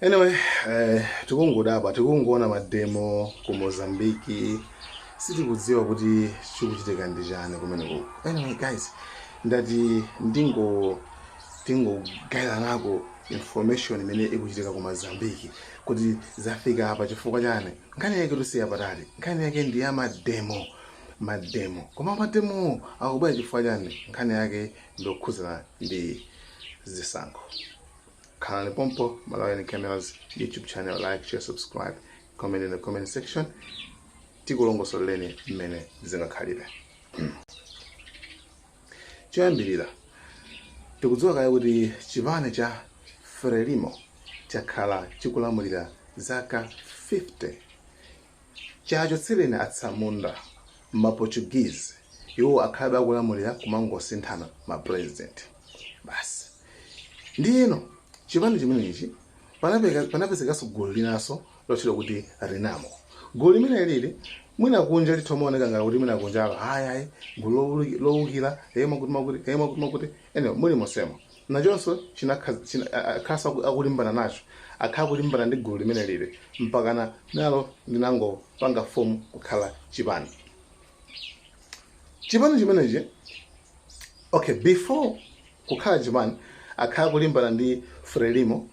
Anyway, tikungodabwa, tikungoona mademo ku Mozambiki, sitikudziwa kuti chikuchitika ndi chani kumene kuko. Anyway guys, ndati tingogayiranako information imene ikuchitika ku Mozambiki, kuti zafika apa chifukwa chani. Nkhani yake tusiya patali, nkhani yake ndi ya mademo. Mademo, koma mademo akubwera chifukwa chani? Nkhani yake ndiokhuzana ndi zisankho. Khalani pompo. Malawian Cameras YouTube channel, like, share, subscribe, comment in the comment section. Tikulongosoleni mmene zingakhalire. Choyambirira, tikudziwa kale kuti chipani cha Frelimo chakhala chikulamulira zaka 50 chachotsereni atsamunda, ma Portuguese. Iwo akhalabe akulamulira, kumangosinthana ma president basi. Ndiyeno chipani chimenechi panapezekanso gulu linanso lotchedwa kuti Renamo. Gulu limene lili mwina kunja lithomaoneka ngati kuti mwina kunjalo, hayi hayi, gulu lowukira, eye makuti makuti, eye makuti makuti. Anyway, muli mosemo nachonso akhaso akulimbana nacho, akhala kulimbana ndi gulu limene lili mpakana nalo linangopanga form kukhala chipani. Chipani chimenechi, okay, before kukhala chipani, akhala kulimbana ndi Frelimo,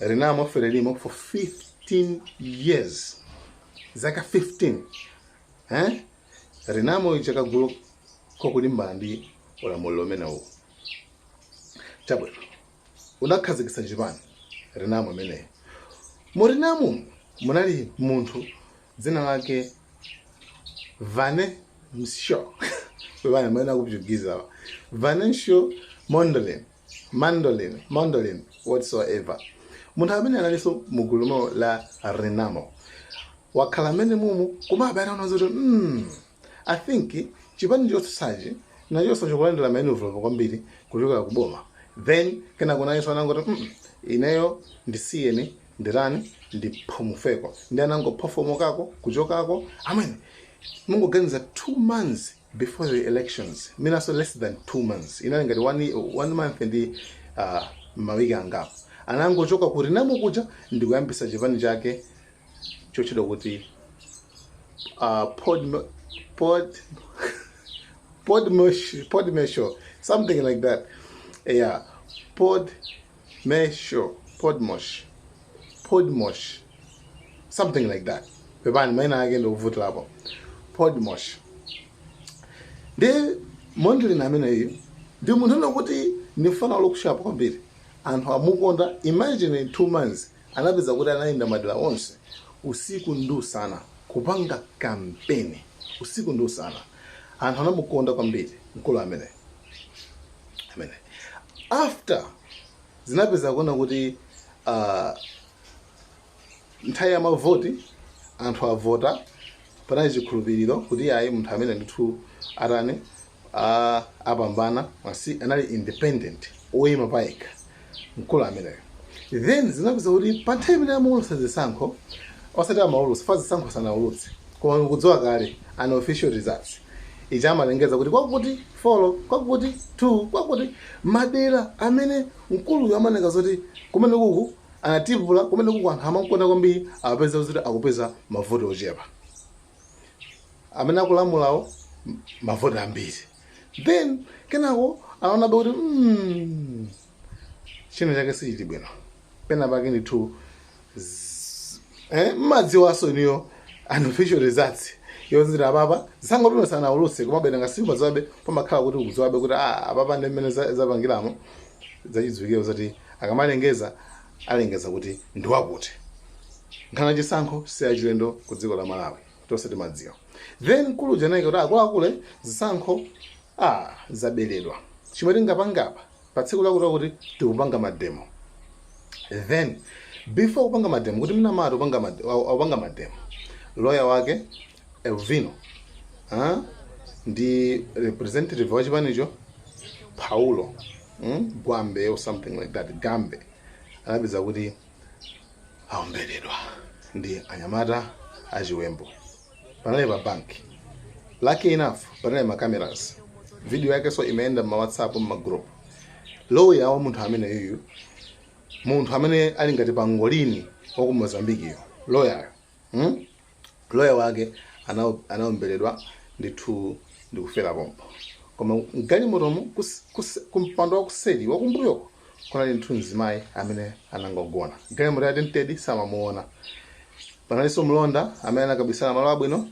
Renamo, Frelimo for 15 years, zaka 15, eh? Renamo ichi kagulu kokulimbana ndi ulamuliro umenewu. Chabwino, unakhazikitsa chipani Renamo imeneyi. Mu Renamo munali munthu dzina lake Venancio, vane maina kuportuguese, ava Venancio Mondlane, Mandolin, Mondolin, whatsoever. Munthu amene analinso mugulumo la Renamo, wakhala amene mumu, komabe ataona zoti I think chipani chotsutsachi nachonso chikulandira ma envelope kwambiri kuchokera ku boma, then kenako nayenso anangoti, ineyo ndisiyeni, ndirani ndiphomufeko." Ndi anangophofomokako kuchokako. Amene mungoganiza, 2 months before the elections, minaso less than 2 months, inali ngati one month ndi mawiki angapo, anangochoka ku Renamo kuja ndikuyambisa chipani chake chotchedwa kuti Podmesho, something like that. Yeah, Podmesho, Podmosh, Podmosh, something like that. Pepani, maina ake ndikuvutirapo. Podmosh. Ndi Mondlane ameneyu ndi munthu uno kuti ndi mfana look sharp kwambiri, anthu amukonda. Imagine, in 2 months anapeza kuti anayenda madera onse usiku ndi usana kupanga kampeni usiku ndi usana. Anthu anamukonda kwambiri mkulu amene. After zinapeza kuona kuti nthawi ya mavoti anthu avota, panali chikhulupiriro kuti ayi, munthu amene ndithu atani, apambana masi anali independent, oyima payekha mkulu ameneyo. Then zinapeza kuti pa nthawi imene amaulutsa zisankho, osati amaulutsa fa zisankho sanaulutse, koma kudziwa kale unofficial results ichi, amalengeza kuti kwakuti 4, kwakuti 2, kwakuti madera amene mkuluyu amaoneka zoti kumene kuku anatipula, kumene kuku anthu amamukonda kwambiri, apeza kuti akupeza mavoti ochepa, amene akulamulawo mavoti ambiri. Then kenako anaonabe kuti china chake sichili bwino pena pake ndithu. Mmadziwaso iniyo unofficial results yozira apapa, zisankho sanaulutse, komabe ngasimadziwabe, pamakhala kuti ukudziwabe kuti ah, apapa ndi mmene zapangiramo. Zachidziwikiro zoti akamalengeza, alengeza kuti ndiwakuti. Nkhani chisankho siyachilendo ku dziko la Malawi, tonse timadziwa. Then mkulu janeke kuti akuluakulu, zisankho ah, zaberedwa, chimwe tingapangapa pa tsiku lakuti kuti tikupanga mademo. Then before kupanga mademo, kuti mina mati upanga mademo, lawyer wake Elvino ndi representative wa chipanicho Paulo Gwambe or something like that, Gambe, anapeza kuti aomberedwa ndi anyamata achiwembo. Panali pa banki. Lucky enough panali ma cameras, video yake so imayenda ma WhatsApp, ma group. Lawyer wa munthu amene yuyu Munthu amene ali ngati pangolini wa ku Mozambikiyo, lawyer, Lawyer wake anaomberedwa ndithu ndikufera pompo. Koma mgalimotomo, kumpando wakuseri wakumbuyoko, kunali ndithu mzimayi amene anangogona. Galimoto ya tinted, samamuona. Panalinso mlonda amene anakabisala malo abwino,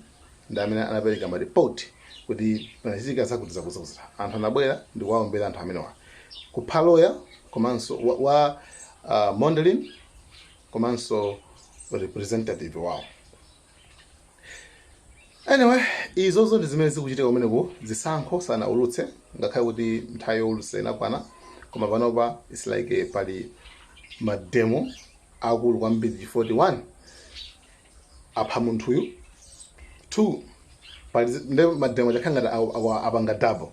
ndi amene anapereka maripoti kuti panachitika zakuti zakuti zakuti. Anthu anabwera ndi kuwaombera anthu amenewa, kupha lawyer komanso wa Mondlane komanso representative wawo. Anyway, izozo ndi zimene zikuchitika kumeneko. Zisankho sanaulutse, ngakhale kuti nthawi youlutsa inakwana, koma panopa it's like pali mademo akulu kwambiri chifukwa 1, apha munthuyu, 2, pali nde mademo chakhala ngati apanga double.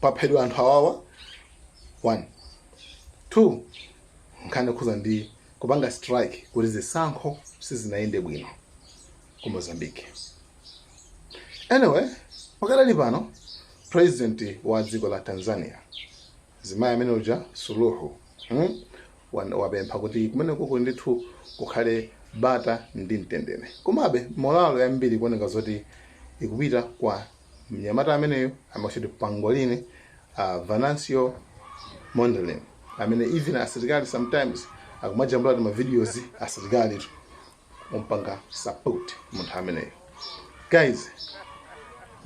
Paphedwa anthu awawa 1, 2, nkhani yokhuza ndi kupanga strike kuti zisankho sizinayende bwino ku Mozambique. Anyway, pakadali pano president wa dziko la Tanzania, zimayi amene uja Suluhu, Wapempha kuti kumene kuko ndithu kukhale bata ndi mtendere. Komabe morale yambiri kuoneka zoti ikupita kwa mnyamata ameneyo amachiti pangolini, Venancio Mondlane, amene even asilikali sometimes akumajambula ma videos asilikali tu umpanga support munthu ameneyo. Guys,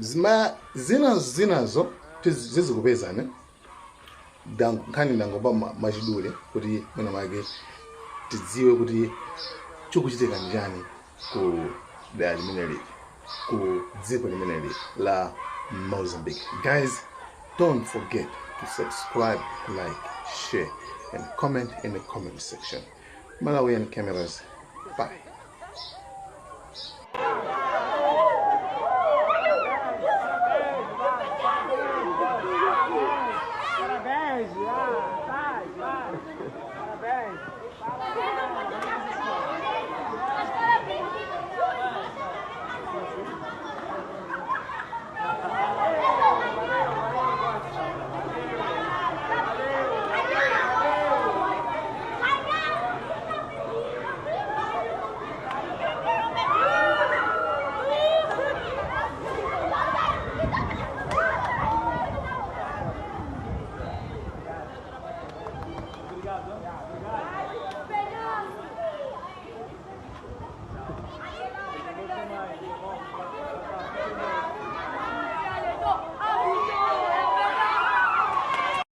zima zina zinazo zizikupezani. Nkhani ndangopa mwachidule kuti mwina mwake tidziwe kuti chikuchitika ndi chani ku dera limeneli, ku dziko limeneli la Mozambique. Guys, don't forget to subscribe, like, share and comment in the comment section. Malawian Cameras, bye.